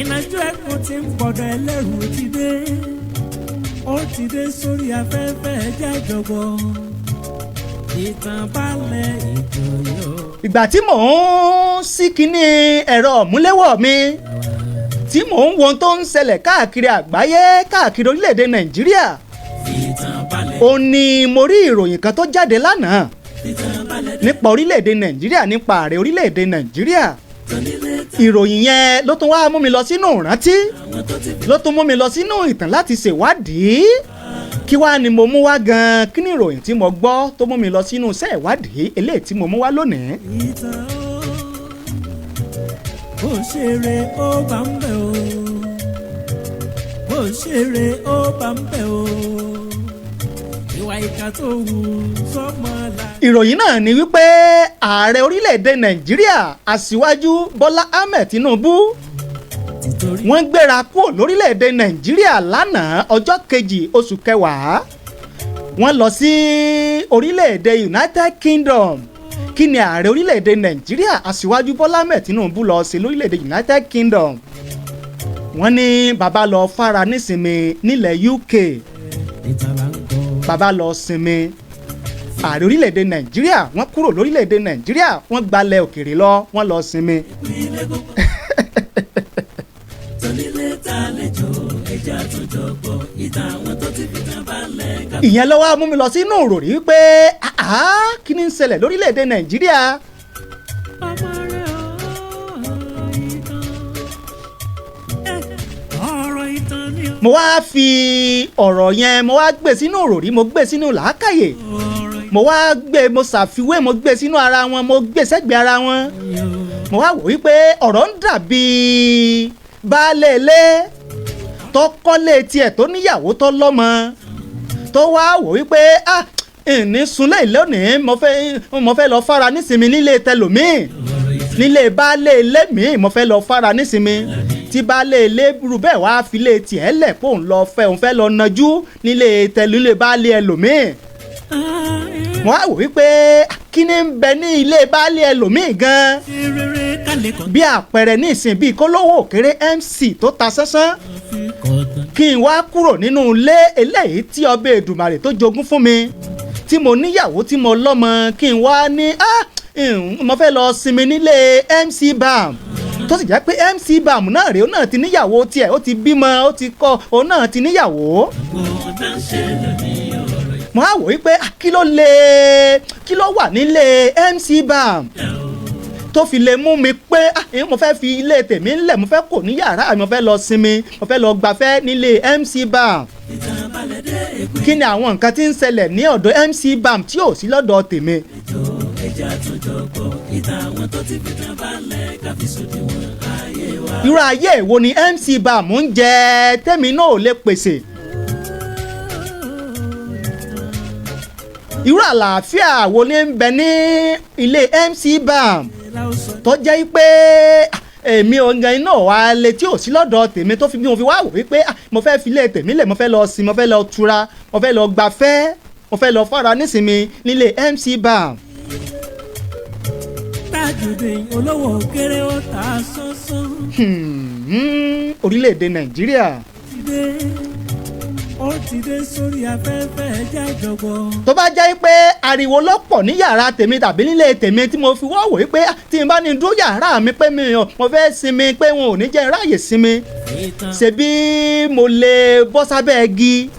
Ìnàjú ẹkùn ti ń pọ̀dọ̀ ẹlẹ́rù ti dé. Ó ti dé sórí afẹ́fẹ́ ẹjẹ́ àjọgbọ́. Ìtàn balẹ̀ ìjòyò. Ìgbà tí mò ń sí kinní ẹ̀rọ ìmúléwọ̀ mi, tí mò ń wo ohun tó ń ṣẹlẹ̀ káàkiri àgbáyé, káàkiri orílẹ̀-èdè Nàìjíríà, Ìtàn balẹ̀. ó ní mo rí ìròyìn kan tó jáde lánàá Ìtàn balẹ̀ nípa orílẹ̀-èdè Nàìjíríà, nípa ààrẹ orílẹ̀-èdè Nàìjíríà. Tónílé Ìròyìn yẹn ló tún wá mú mi lọ sínú ìrántí, àwọn tó ti fi ló tún mú mi lọ sínú ìtàn láti ṣèwádìí. Kí wá ni mo mú wá gan-an? Kí ni ìròyìn tí mo gbọ́ tó mú mi lọ sínú iṣẹ́ ìwádìí eléyìí tí mo mú wá lónìí? Ìtàn ó. Bó ṣeré ó bá ń bẹ̀ o. Bó ṣeré ó bá ń bẹ̀ o. Ìwà ìkà tó wù sọ́mọ la. Ìròyìn náà ni wípé ààrẹ orílẹ̀-èdè Nàìjíríà, Aṣíwájú Bọ́lá Ahmed Tinubu, Tìtorí wọ́n gbéra kúrò lórílẹ̀-èdè Nàìjíríà lánàá, ọjọ́ 2 oṣù 10. Wọ́n lọ sí orílẹ̀-èdè United Kingdom. Kí ni ààrẹ orílẹ̀-èdè Nàìjíríà, Aṣíwájú Bọ́lá Ahmed Tinubu, lọ sí lórílẹ̀-èdè United Kingdom? Wọ́n ní bàbá lọ fara nísinmi nílẹ̀ UK. Ìtàn là ń kọ́. Bàbá lọ sinmi. Ààrẹ orílẹ̀-èdè Nàìjíríà, wọ́n kúrò lórílẹ̀-èdè Nàìjíríà, wọ́n gbalẹ̀ òkèèrè lọ, wọ́n lọ sinmi. Ilé gbogbo. Tónílé tàlejò ẹja tó jọ gbọ́. Ìtàn àwọn tó ti fi tàn balẹ̀ ká. Ìyẹn ló wá mú mi lọ sínú ìròrí wípé àá, kí ni ń ṣẹlẹ̀ lórílẹ̀-èdè Nàìjíríà? Ọmọ rẹ̀ ọ̀rọ̀ ìtàn. Ọ̀rọ̀ ìtàn ni Mo wá fi ọ̀rọ̀ yẹn, mo wá gbé sínú ìròrí, mo gbé sínú làákàyè, ọ̀rọ̀ mo wá gbé, mo ṣàfiwé, mo gbé sínú ara wọn, mo gbé sẹ́gbẹ̀ẹ́ ara wọn. ìtàn. Mo wá wò wípé ọ̀rọ̀ ń dàbí baálé ilé tó kọ́lé tiẹ̀, tó níyàwó, tó lọ́mọ, tó wá wò wípé, ah, ìní sunlé lónìí, mo fẹ́ lọ fara nísinmi nílé tẹlòmíì, nílé baálé ilé mi, mo fẹ́ lọ fara nísinmi. Tí baálé ilé rú bẹ́ẹ̀ wá filé tiẹ̀ lẹ̀ pé òun lọ fẹ́, òun fẹ́ lọ najú nílé tẹlú, nílé baálé ẹlòmíì, mo wá wò wípé kí ni ń bẹ ní ilé baálé ẹlòmíì gan-an? Rere kálẹ̀ kan. Bí àpẹẹrẹ ní ìsìn, bíi kólówó òkèrè MC tó ta sánsán, Fi kọ̀ọ̀tàn. kí n wá kúrò nínú ilé eléyìí tí ọbẹ̀ Èdùmàrè tó jogún fún mi, tí mo níyàwó, tí mo lọ́mọ, kí n wá ní, ah, mo fẹ́ lọ sinmi nílé MC Bam, tó sì jẹ́ pé MC Bam náà rèé, ó náà ti níyàwó tiẹ̀, ó ti bímọ, ó ti kọ́, òun náà ti níyàwó. Gbogbo tá ń ṣe lónìí ọ̀rọ̀ Mo á wò wípé, ah, kí ló lè, kí ló wà nílé MC Bam tó fi lè mú mi pé, ah, mo fẹ́ fi ilé tèmi ńlẹ̀, mo fẹ́ kò ní yàrá mi, mo fẹ́ lọ sinmi, mo fẹ́ lọ gbafẹ́ nílé MC Bam? Ìtàn balẹ̀ dé èkó. Kí ni àwọn nǹkan tí ń ṣẹlẹ̀ ní ọ̀dọ̀ MC Bam tí ò sí lọ́dọ̀ tèmi? Ètò ẹja tó jọ gbọ́. Ìtàn àwọn tó ti fi tàn balẹ̀ ká fi sòdiwọ̀n ayé wa. Irú ayé wo ni MC Bam ń jẹ tèmi náà ò lè pèsè? Irú àlàáfíà wo ni ń bẹ ní ilé MC Bam tó jẹ́ pé èmi ọ̀gá iná wa lè tí ò sí lọ́dọ̀ tèmi, tó fi bí mo fi wá wò wípé, ah, mo fẹ́ fi ilé tèmi lẹ̀, mo fẹ́ lọ sin, mo fẹ́ lọ tura, mo fẹ́ lọ gbafẹ́, mo fẹ́ lọ fara nísinmi nílé MC Bam? Tajudeen olówó kéré ó ta sánsán. Orílẹ̀-èdè Nàìjíríà. Ti dé, ó ti dé sórí afẹ́fẹ́ ẹja ìjọgbọ́. Tó bá jẹ́ pé ariwo ló pọ̀ ní yàrá tèmi tàbí nílé tèmi tí mo fi wọ́ wò wípé, ah, tí n bá ní dúró yàrá mi pé mi ò, mo fẹ́ sinmi, pé wọn ò ní jẹ́ ráàyè sinmi, Ìtàn ṣebí mo lè bọ́ sábẹ́ igi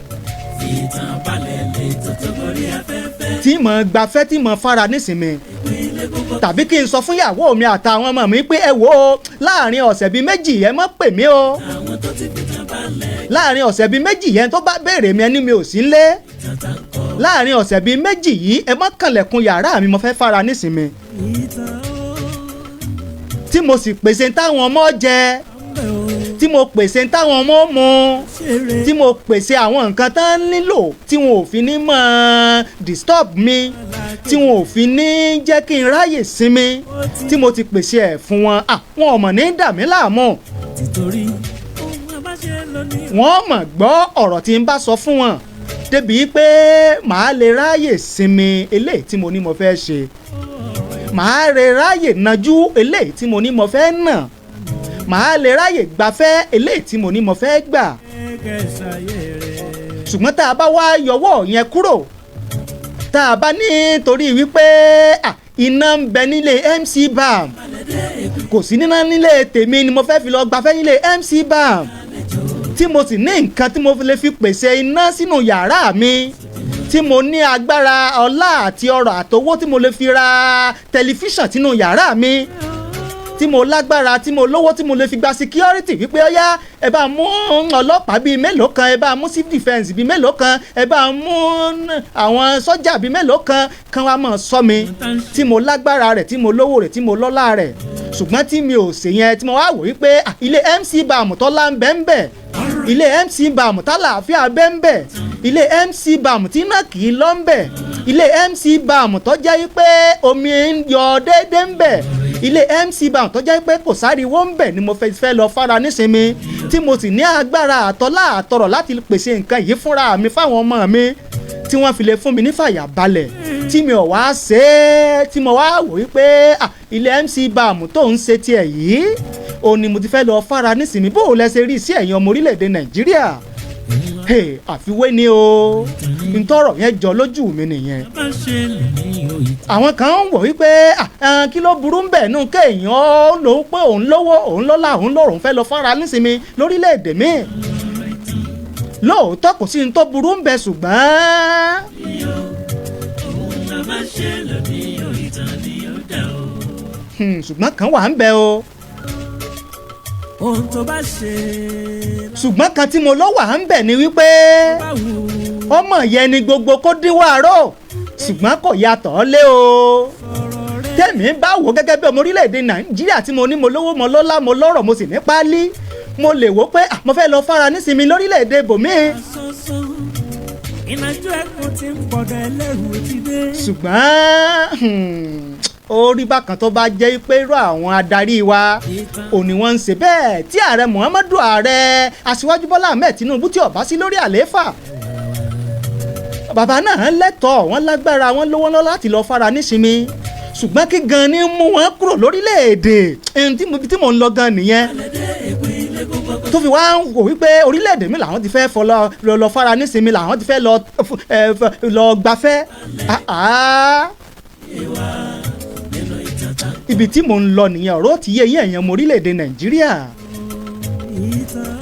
ìtàn balẹ̀ lè tuntun gorí afẹ́fẹ́. tí mo gbafẹ́, tí mo fara nísinmi, Ìpínlẹ̀ gbogbo. tàbí kí n sọ fún ìyàwó mi àtàwọn ọmọ mi pé, ẹ wò ó, láàrin ọ̀sẹ̀ bíi 2 ẹ má pè mí o. Àwọn tó ti fi tàn balẹ̀ Láàrin ọ̀sẹ̀ bíi 2 yẹn, tó bá béèrè mi, ẹni mi ò sí nílé. Ìtàn tá ń kọ́. Láàrin ọ̀sẹ̀ bíi 2 yìí, ẹ má kànlẹ̀kùn yàrá mi, mo fẹ́ fara nísinmi. Ìtàn ó Tí mo sì pèsè táwọn ọmọ jẹ, ń bẹ̀ o. tí mo pèsè táwọn ọmọ mu, Ṣeré tí mo pèsè àwọn nǹkan tán nílò tí wọn ò fi ní mọ́ disturb mi, tí wọn ò fi ní jẹ́ kí n ráyè sinmi, tí mo ti pèsè ẹ̀ fún wọn, wọn ò mọ̀ ní dà mí láàmú. Tìtorí ohun abáṣe lónìí. Wọ́n mọ̀ gbọ́ ọ̀rọ̀ tí n bá sọ fún wọn débi pé màá lè ráyè sinmi eléyìí tí mo ní mo fẹ́ ṣe, màá lè ráyè najú eléyìí tí mo ní mo fẹ́ nà, Màá lè ráyè gbafẹ́ eléyìí tí mo ní mo fẹ́ gbà. Kẹsàyé rẹ̀. Ṣùgbọ́n tá a bá wá yọwọ́ yẹn kúrò, tá a bá ní torí wípé iná ń bẹ nílé MC Bam, kò sí níná nílé tèmi ni mo fẹ́ fi lọ gbafẹ́ nílé MC Bam, tí mo sì ní nǹkan tí mo lè fi pèsè iná sínú yàrá mi, tí mo ní agbára ọlá àti ọrọ̀ àtowó tí mo lè fi ra tẹlifíṣàn sínú yàrá mi, tí mo lágbára, tí mo lówó, tí mo lè fi gba security wípé ọyá, ẹ bá mú ọlọ́pàá bíi mélòó kan, ẹ bá mú civil defence bíi mélòó kan, ẹ bá mú àwọn sọ́jà bíi mélòó kan kan wá máa ṣọ́ mi, tí mo lágbára rẹ̀, tí mo lówó rẹ̀, tí mo lọ́lá rẹ̀, ṣùgbọ́n tí mi ò ṣe yẹn, tí mo wá wò wípé ilé MC Bam tọ́lá ń bẹ́ ń bẹ̀, ilé MC Bam tálàáfíà bẹ́ ń bẹ̀, ilé MC Bam tí náà kì í lọ́ ń bẹ̀, ilé MC Bam tó jẹ́ wípé omi ń yọ déédéé ń bẹ̀, ilé MC Bam tó jẹ́ pé kò sáriwo ń bẹ̀ ni mo fẹ́ lọ fara nísinmi, tí mo sì ní agbára àtọ́lá àtọrọ̀ láti pèsè nǹkan yìí fúnra mi fáwọn ọmọ mi tí wọ́n fi lè fún mi ní fàyàbalẹ̀, tí mi ò wá ṣe é, tí mo wá wò wípé ilé MC Bam tó ń ṣe tiẹ̀ yìí òun ni mo ti fẹ́ lọ fara nísinmi, bó o lẹ ṣe rí sí, ẹ̀yin ọmọ orílẹ̀-èdè Nàìjíríà? Àfiwé ni o, ntọ́rọ̀ yẹn jọ lójú mi nìyẹn. Bá ṣe lè ní òyìn. Àwọn kan ń wò wípé kí ló burú ń bẹ̀ nù kéèyàn ló pé òun lówó, òun lọ́lá, òun lọ́rọ̀, òun fẹ́ lọ fara nísinmi lórílẹ̀‐èdè míì. Lóòótọ́, kò sí ní tó burú ń bẹ̀, ṣùgbọ́n Ohun tá a bá ṣe lè ní òyìn ni ó dà o. Ṣùgbọ́n kan wà ń bẹ̀ o. Ohun tó bá ṣe Ṣùgbọ́n kan tí mo lọ wà ń bẹ̀ ni wípé bá wù ú. ọmọ yẹn ni gbogbo kó dín wàárọ̀, ṣùgbọ́n kò yàtọ̀ lé o. Ọ̀rọ̀ rẹ̀ Tẹ̀mí bá wò gẹ́gẹ́ bí ọmọ orílẹ̀-èdè Nàìjíríà tí mo ní mo lówó, mo lọ́lá, mo lọ́rọ̀, mo sì ní páálí, mo lè wò pé mo fẹ́ lọ fara nísinmi lórílẹ̀-èdè bòmíì. Sánsan ìnájú ẹkùn tí ń pọ̀dọ̀ ẹlẹ́rù ti dé. Ṣùgbọ́n ó rí bákan tó bá jẹ́ pé irú àwọn adarí wa òní wọ́n ń ṣe bẹ́ẹ̀, tí ààrẹ Muhammadu, ààrẹ Aṣíwájú Bọ́lá Ahmed Tinubu, tí ó bá sí lórí àlééfà, bàbá náà lẹ́tọ̀ọ́, wọ́n lágbára, wọ́n lówó lọ́ láti lọ fara nísinmi, ṣùgbọ́n kí gan ni mú wọn kúrò lórílẹ̀‐èdè? Ẹni tí mò ń lọ gan nìyẹn, tó fi wá ń wò wípé orílẹ̀-èdè mi làwọn ti fẹ́ fọ lọ fara nísinmi, làwọn ti fẹ́ lọ gbafẹ́. Ah, ah. Ibi tí mò ń lọ nìyẹn. Ọ̀rọ̀ ti yé yín, ẹ̀yin ọmọ orílẹ̀-èdè Nàìjíríà. Ìtàn.